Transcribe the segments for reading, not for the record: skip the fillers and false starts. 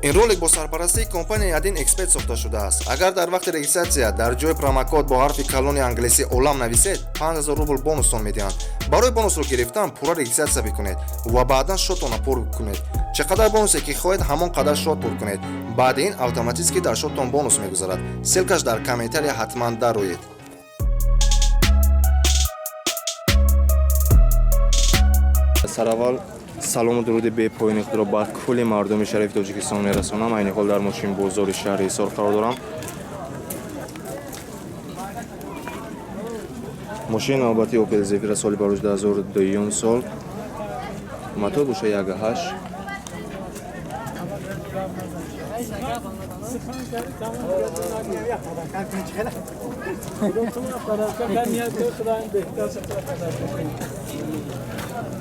Ин ролик бо сарпарастии компанияи 1 Эксперт сохта шудааст. Агар дар вақти регистратсия дар ҷои промокод бо ҳарфи калони англисӣ «Олам» нависед, 5000 рубл бонустон медиҳанд. Барои бонусро гирифтан пурра регистратсия бикунед ва баъдан шотона пур кунед. Чӣ қадар бонусе ки хоҳед, ҳамон қадар шот пур кунед. Баъди ин автоматически дар шоттон бонус мегузарад. Ссылка ш дар комментария, ҳатман дароед. Сараввал салому дуруди бепоёни худро ба кулли мардуми шарифи Тоҷикистон мерасонам. Айни ҳол дар мошинбозори шаҳри Ҳисор қарор дорам. Мошини навбати Опел Зефира, соли барои 2002 сол, мотор боша 1.8.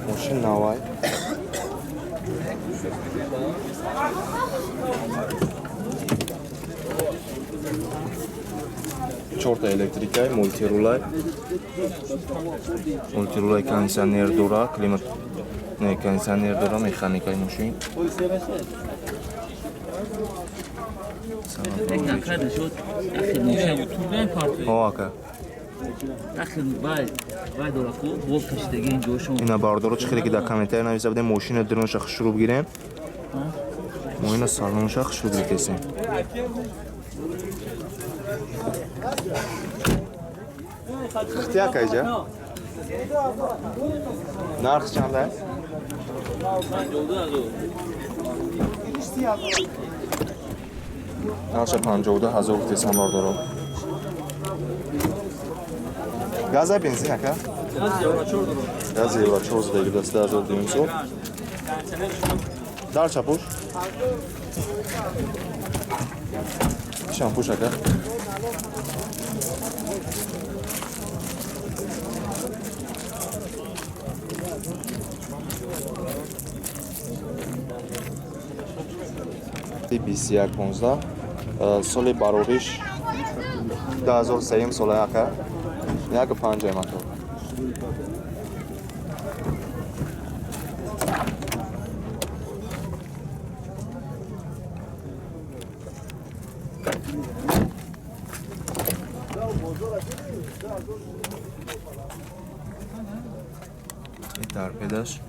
Мошин навай. Чорта электрикай, мультирулай, мультирулай, кондиционер дора, климат не, кондиционер дора, механикаи мошин. О, ака. Ина, бардоро, чӣ хеле ки дар комментария нависа будем, мошина дронша хушрӯ бигирем, мо ина салонша хушрӯ гирифтесем. Хти, ака, иҷа нарх чанд аст? Нархша 52 000 гуфтесам, бардоро. Газа, бензин, ака? Гази евро 4 задаги, 2002 сол. Дар чапуш? Шампуш, ака. 21 15, соли барориш 2003 сола, ака, 1.5 мотор. Ин торпедаш.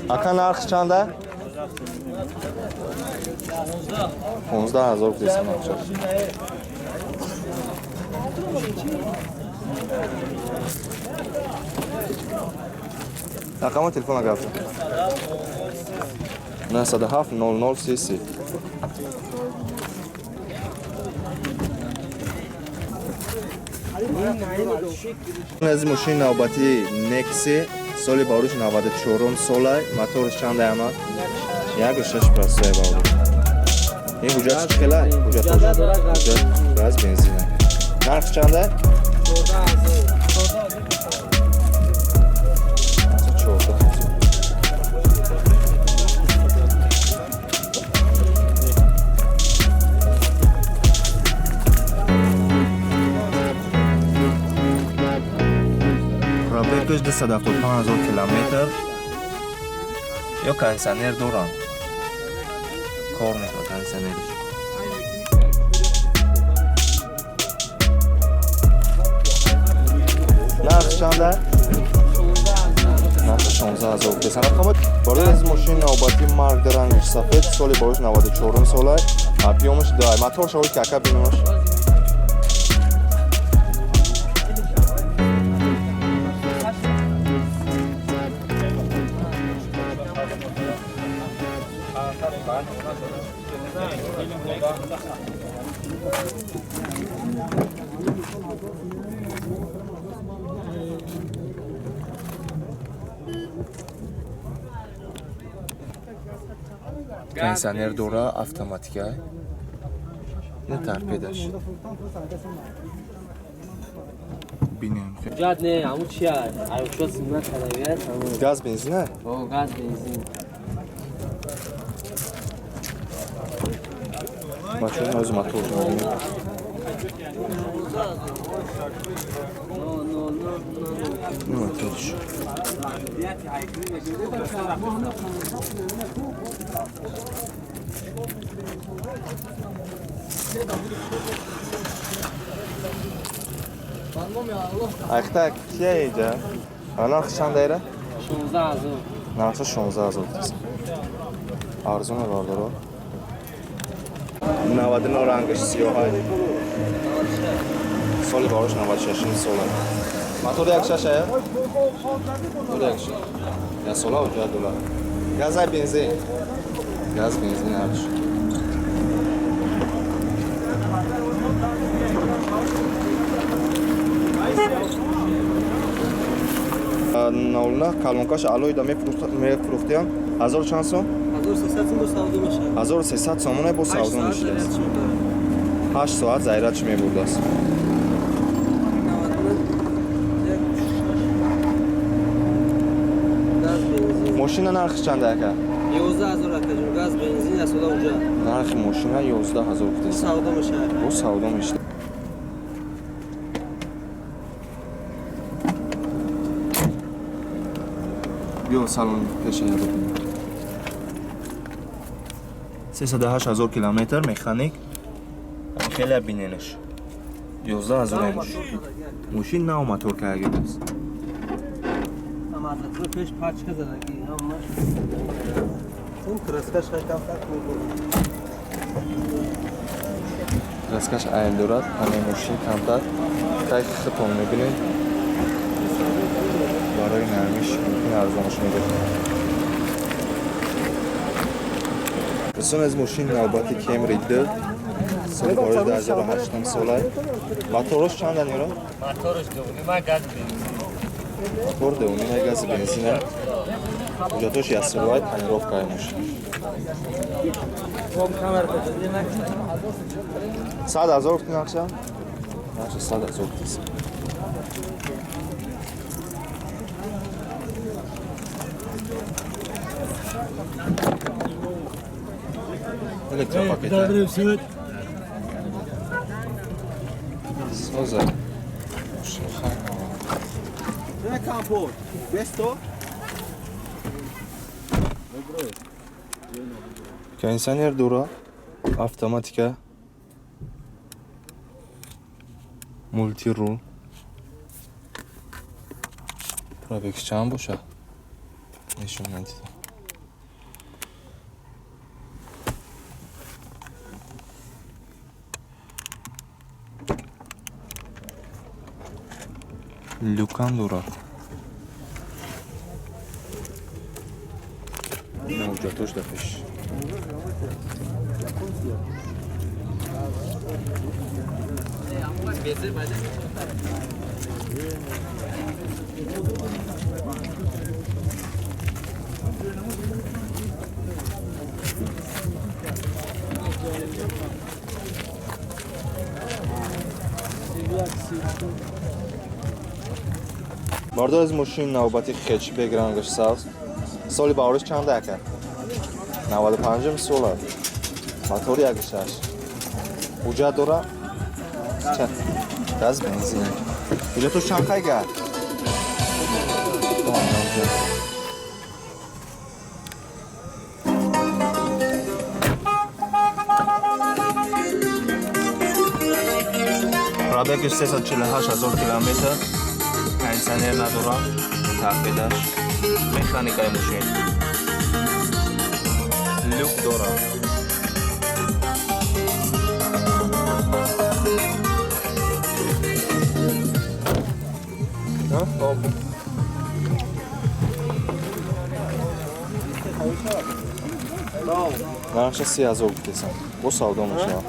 Ака, нарх чанда? 15 000 гуфтесам нархша. Рақами телефона гап зан. 907 00 30. Аз мошини навбатии Некси, соли барош 94 солай, моторш чанда ама? 1.6, простой, бардор. Ин ҳуҷҷат чӣ хелай? Ҳуҷҷат, ҳуҷҷат, газ, бензин. Нарх чанда? 14 000. Пробег аш 275 000 километр. Ё кондиционер доранд, кор мекунад кондиционериш. Нарх чанда? Нархи 16 000 гуфтесам рақама. Барои аз мошини навбатӣ Марк, рангиш сафед, соли барош 94 солай, объём аш дай, мотор шавид ки, ака, бинаш. Кондиционер дора, автоматика, не, торпедаш бинем. Ҳуҷҷат не, ҳамун чия? Аюшо симна кадагият, ҳамун. Газ, бензина? О, газ, бензин. Бачаҳо, ҳозир моторшо мебинем. Моторш. Ахта кия иҷа? Нархи чанд айра? 16 000. Нархша 16 000 гуфтаст. Арзоне, бардоро. 99 рангаш сиёҳай. Соли барош 96 сола. Мотор як шаш ая? Мотор як шаш. Я сола уҷа дола. Газай бензин. Газ бензин ҳарчи. 09 калонкаш алоида мефурӯхтиям. Ҳазор чанд сом? 1300 сом бо савдо мешавад. 1300 сомоне бо савдо мешудааст. 8 соат зайратш мебурдааст. Мошина нархи чанда, ака? 11 000, акаҷон, газ бензин асода уҷа. Нархи мошина 11 000 гуфтаст. Савдо мешавад. Бо савдо мешавад. Биё, салон пеша ядо кунем. 308 000 километр, механик. Хеле биненаш. 11 000 мошин нав мотор кардааст. Пеш пачка задаги ҳамаш. Он краскаш камтар мебурд. Краскаш айл дорад, ҳамаи мошин камтар. Кай хитон мебинед. Барои нармиш мумкин арзонаш мебошад. Дӯстон, аз мошин навбати Кемри 2 соли барои 2008 солай. Мотораш чанд анёра? Мотораш дунима газ бензин. Мотор дунима газ бензина. Ҳуҷҷатош ясилвай, тонировкаи мошин. 100 000 гуфти нақша? Нақша 100 000 гуфтист. Электропакет. Соза. Компот. 200. Кондиционер дора, автоматика, мультирул. Пробегш чанд боша? Нишон надида. Люкам дорад. Ҳуҷҷатош дар пеш. Бардор, аз мошини навбати хетчбек, рангаш сабз. Соли баҳориш чанда, ака? 95 сола. Мотори 1,6. Ҳуҷҷат дора? Газ бензин. Ҳуҷҷатош чанд қайга? Пробегаш 348 000 километр. Кондиционер надора, мутааққидаш. Механикаи мошин. Люк дора. Нархша 30 000 гуфтесам. Бо савдо мешавад.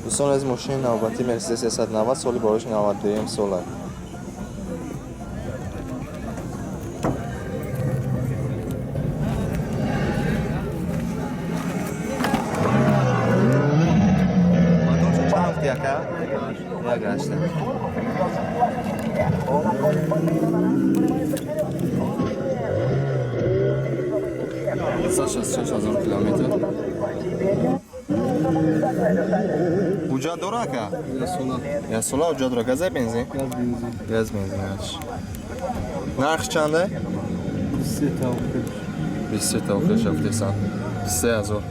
Дӯстон, аз мошини навбати Мерседес 190, соли барош 92 сола. Пурра гашта. 166 000 километр. Ҳуҷҷат дора, ака? Як сола ҳуҷҷат дора. Газай, бензин? Газ, бензин. Нарх чанда? 23 тавқиш афтесан. 23 000.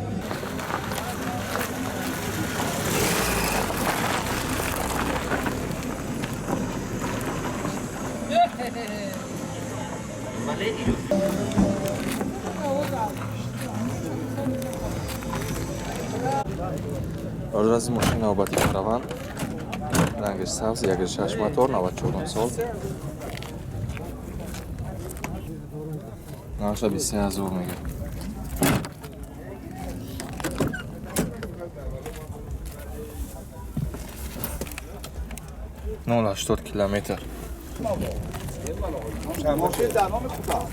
Рази мошини навбати Караван, рангаш сабз, 1,6 мотор, 94 сол. Нархша 23 000 мега. 0,80 километр. ماشین در نام خدا.